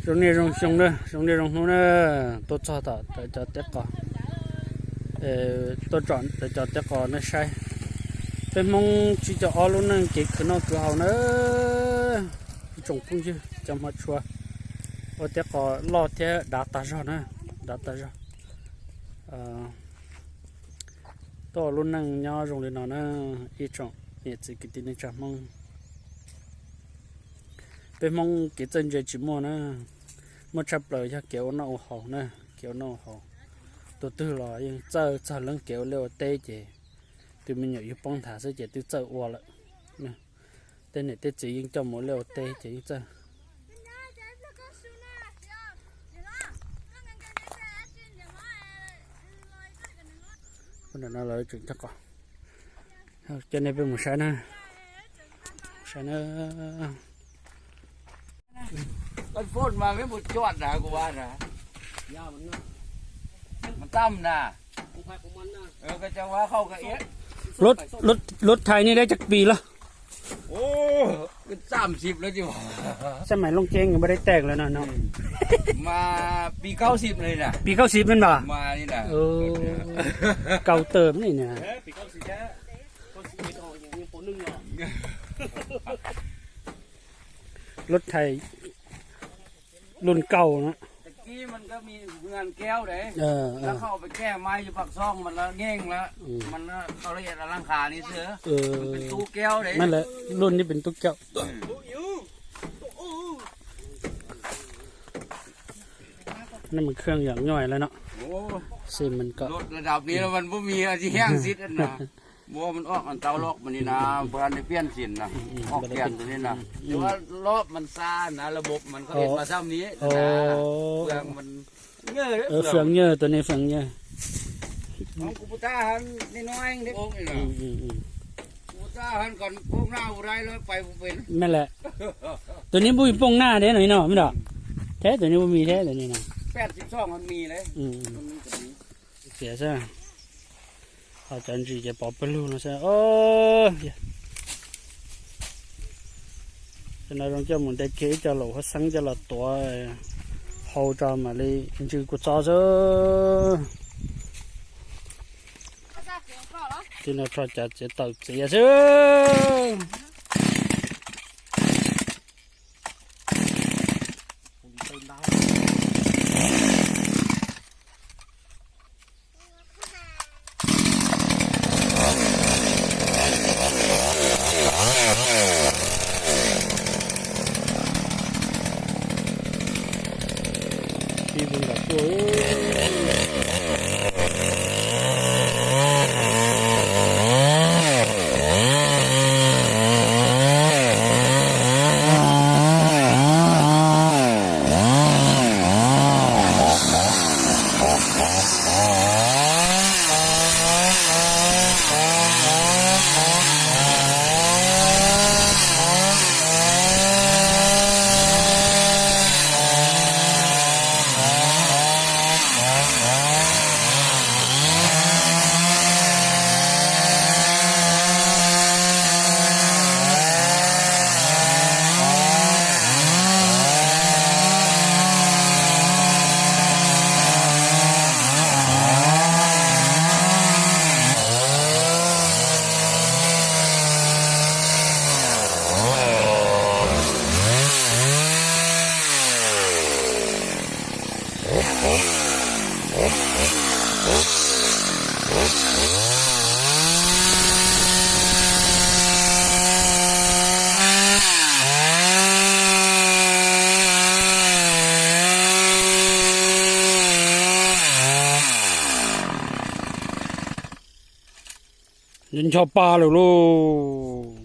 Zoo niaj zoo xyoo na, zoo niaj zoo hnub na, tuaj txog tom tawm cov teb qos, tuaj tsom tawm cov teb qos nej saib. Peb Hmoob tsib caug ob lub neej kev khwv noj khwv haus na. Ib tsoom phooj ywg cov hmov tshua, ua teb qos loj thiab dav tag zog na, dav tag zog. Tuaj ua lub neej nyob zoo li no na, ib tsoom niam txiv kwv tij neej tsa Hmoob. Peb Hmoob kev txawj ntse tsis muaj na, muaj tshaj plaws yog kev ua noj ua haus na, kev ua noj ua haus. Tus twg los yeej txawj txog lub kev ua liaj ua teb ces tus me nyuam yug poob nthav xwb ces twb txawj ua lawm. Tej niam tej txiv yeej coj mus ua liaj ua teb ces yeej txawj. Ntawm no lawv tseem cog qos, coj nej peb mus saib na, saib na. Koj phone mà mấy một chọn hả của bạn hả? Một trăm nè. Kau cho khau kau iết. Lub thais nej dab cag pis los? Ôi, cái tám mươi lắm chứ. Sao mày lông trên người ta đáy tèng rồi nè, nó. Mà pi kaum sieb li na. Pi kaum sieb men ba? Mas li na. Kaum tawm li na. Lub thais luj kaum na. Tag kis mas koj mi ngan kéo đấy. Nó không phải khe mai như bạc song mà nó ngang lắm. Mà nó không là hiện là lăng khả đi xưa. Mình tú kéo đấy. Nó là luôn đi bình tú kéo. Nó mình khương dọn nhoi lên nó. Ủa. Xi mình cọ. Lột là đạp đi là mình bố mì là chỉ hang xịt ăn nè. Bố mình óc ăn tao lột mình đi nè, bữa ăn đi piên xịn nè. Óc piên tụi đi nè. Chứ mà lột mình xa nè, là bột mình có ít mà sao mình ít nè. Ủa. Bữa ăn mình Ơ, phường nhờ, tụi này phường nhờ. Không, của ta hẳn đi nói anh đấy. Ôm đi nè. Của ta hẳn còn ôm nào vào đây là phải vào bên. Mẹ lẹ. Tụi này bụi bông na đấy, nó nó, mới đó. Thế tụi này bụi mì thế, tụi này nè. Pet chim song hẳn mì đấy. Ừ, ừ. Tias xwb, ho cov ntsis ces pov pawg lug no xwb. Cov no zoo coj mus de kiag ib co laum huab xeeb coj los tuav hau tso mam li ntsw kua txob xwb. Tij no rho cav txiav tawm txiav xwb. Ncho pa lawm lauj.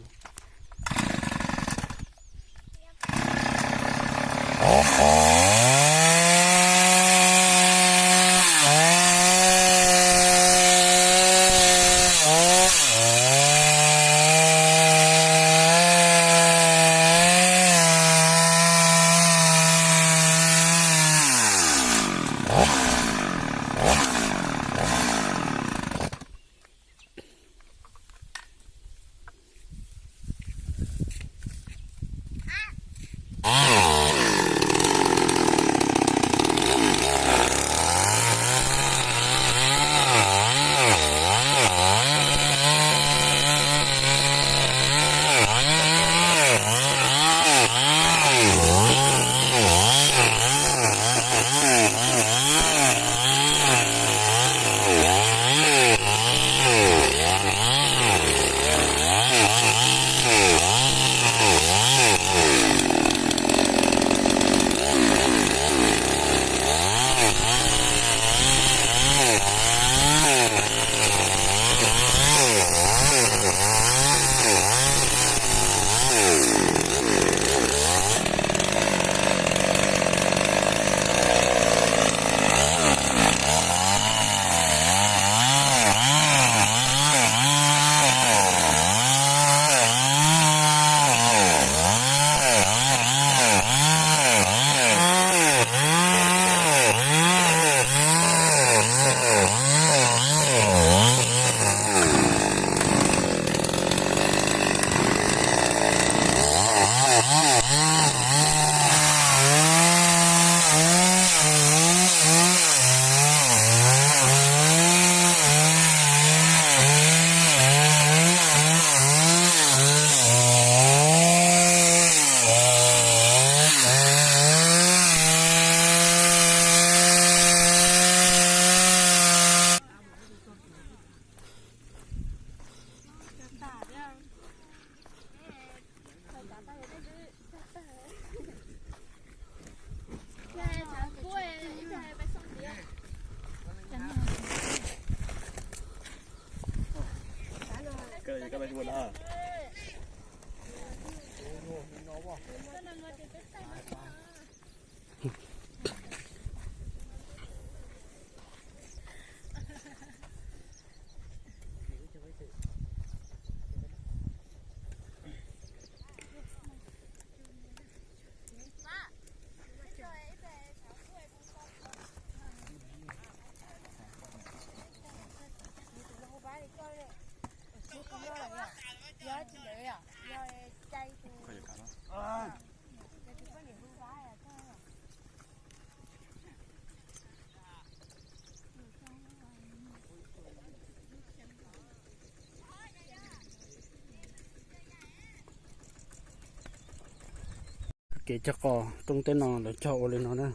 Kev cog qos rooj teb no lawv cog ua li no na.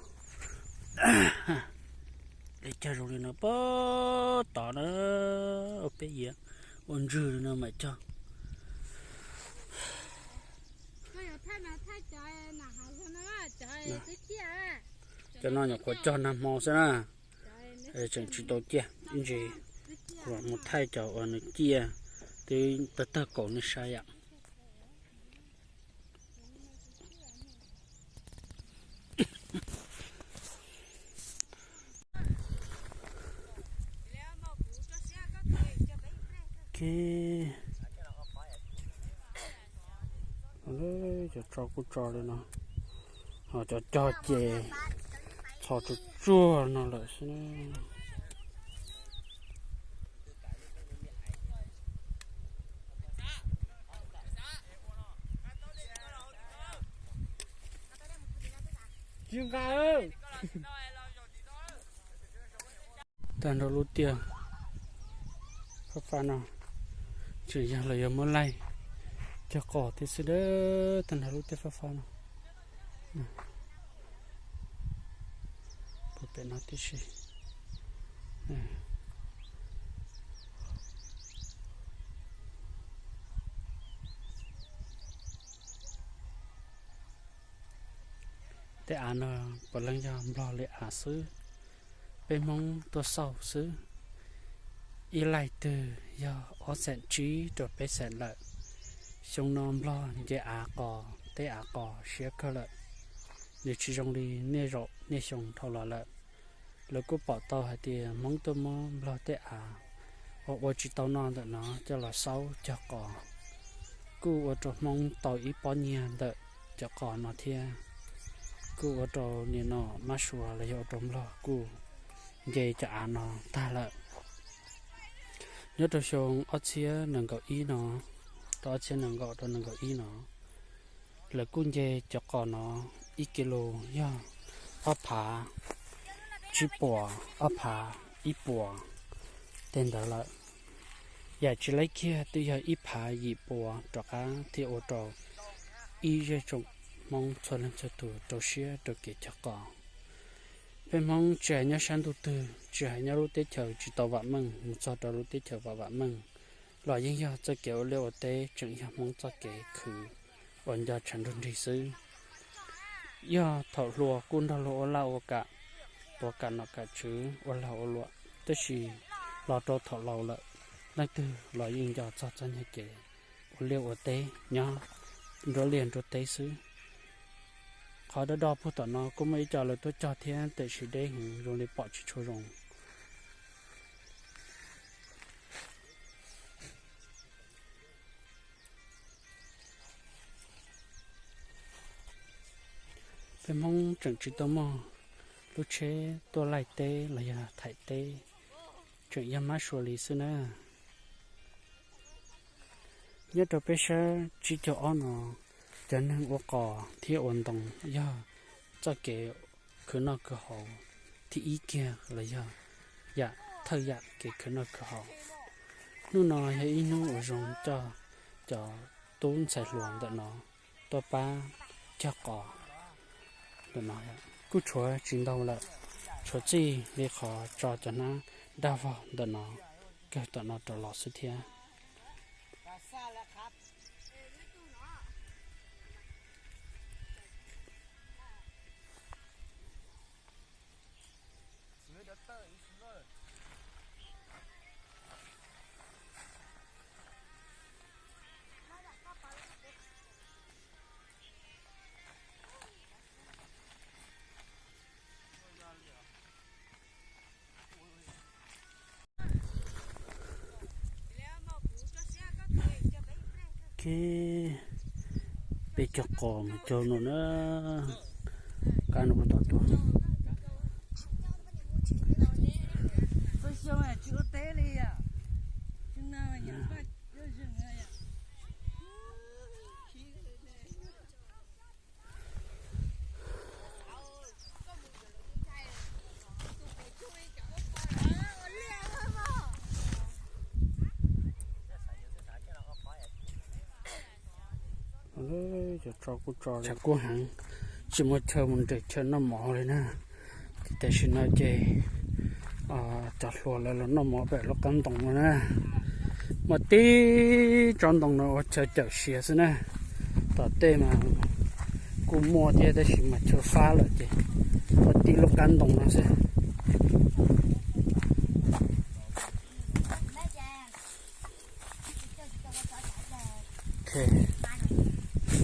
Lawv cog zoo li no puag tod na, ua peb yias ua ntswg li no mam cog. Cov no nyuam qhuav cog nag hmo xwb na, tseem tsis tau ciaj ib ntsis, mus thaij cov uas nws ciaj twb tawg tawg kaus nej saib yom. Cov tso kuj tso li no, ho cov cog ces txhos tsuag tsuag no lawm xwb. Tag nrho lub tiaj fab fab no, tseem yog los yog muab laij cog qos thiab xwb, tag nrho lub tiaj fab fab no. Puag pem no tib si. Tej av no puav leej yog nplog li av xwb, peb Hmoob tuaj xauj xwb. Ib laij twg yog ob xees tsib rau peb xees lawm. Xyoo no nplog nce av qos, tej av qos siab kawg lawm, nws tsis zoo li niaj zaus niaj xyoo dhau los lawm. Lawv kuj pom tau hais tias Hmoob tuaj muab nplog tej av uas ua tsis tau noj ntawm no coj los xaub cog qos, kuj ua rau Hmoob tau ib pob nyiaj ntawm cov qos no thiab. Kuj ua rau nim no mab sua los yog ua rau nplog kuj nce cov av no tag lawm. Nyob rau xyoo ob txhiab nees nkaum ib no, rau ob txhiab nees nkaum rau nees nkaum ib no, lawv kuj nce cov qos no ib kis lus yog ob phav tsib puas, ob phav ib puas tej ntawd lawm. Yam tsis laib kiag twb yog ib phav yim puas rov qab thiaj ua rau ib zej tsoom Hmoob txhua leej txhua tus rau siab rau kev cog qos. Peb Hmoob tsis hais nyob sab ntuj twg, tsis hais nyob lub teb chaws tsis tau vam meej mus txog rau lub teb chaws vam vam meej, los yeej yog txoj kev ua liaj ua teb tseem yog Hmoob txoj kev khwv uas nco tshav ntuj nrig xwb. Yog thaum hluas kuj nrog luag ua laj ua kam, tuav kam nom kam tswv ua lag ua luam, tab sis los rau thaum laus lawm, leej twg los yeej nco txog txoj nyuag kev ua liaj ua teb nyob nruab liaj nruab teb xwb. Qhov do do puag tom no kuj muaj ib co lawv tuaj cog thiab, tiam sis deb heev zoo li pom tsis tshua zoo. Peb Hmoob tseem tsis tau muaj lub tsheb tuaj laij teb los yog thaij teb, tseem yog mab sua li xwb na. Nyob rau peb sab tsib caug ob no, cov neeg ua qos thiab ua ntoo yog txoj kev khwv noj khwv haus thib ib kiag los yog yam thawj yam kev khwv noj khwv haus. Hnub no yog ib hnub uas zoo coj cov tub ntxhais hluas ntawm no tuaj pab cog qos ntawm no. Kuj tshuav tsis ntau lawm, tshuav txij li qhov tso cov hnab daj vog ntawm no kawg tom no rov los xwb thiab. Peb caug qos mus caug no na, qab no puas tom tuaj. Cov tso kuj tso, tshav kub heev, tsis muaj chaw mus nres chaw noj mov li na. Ces tam sim no ces cov hluas lawv los noj mov pem lub qab ntoo no na. Muaj tib tsob ntoo no ua chaw cawm siav xwb na. Tom tej mas kuj muaj thiab tab sis mas chaw fab lawm ces muaj tib lub qab ntoo no xwb.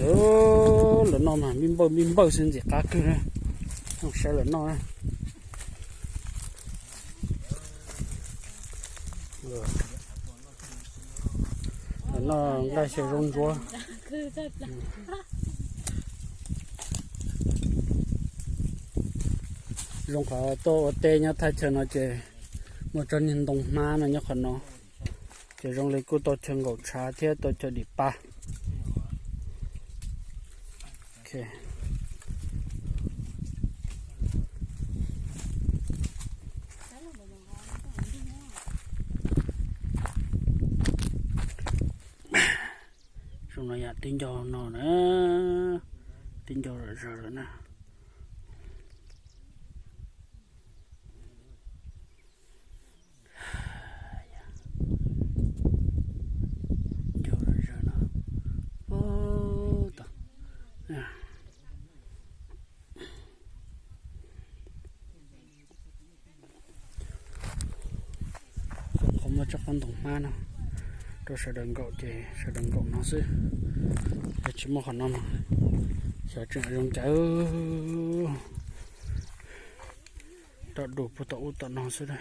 Lawv noj mas npij npawj npij npawj xwb ntxim qab kawg na. Saib lawv noj na. Lawv noj nqaij xyaw zaub ntsuab. Zoo qhov tuaj ua teb nyob thaj chaw no ces muaj tsob niag ntoo hmab no nyob qhov no, ces zoo li kuj tau chaw nkaum tshav thiab tau chaw dim pa. Zoo no yam tib ncau no na, tib ncau zom zaws lawm na. Ncau zom zaws no. Zoo qhov muaj tsob qab ntoo hmab no rau sawv daws nkaum ces sawv daws nkaum no xwb. Yog tsis muaj qhov no mas xyov tseem zoo cas. Rov dus puag tom ub tom no xwb.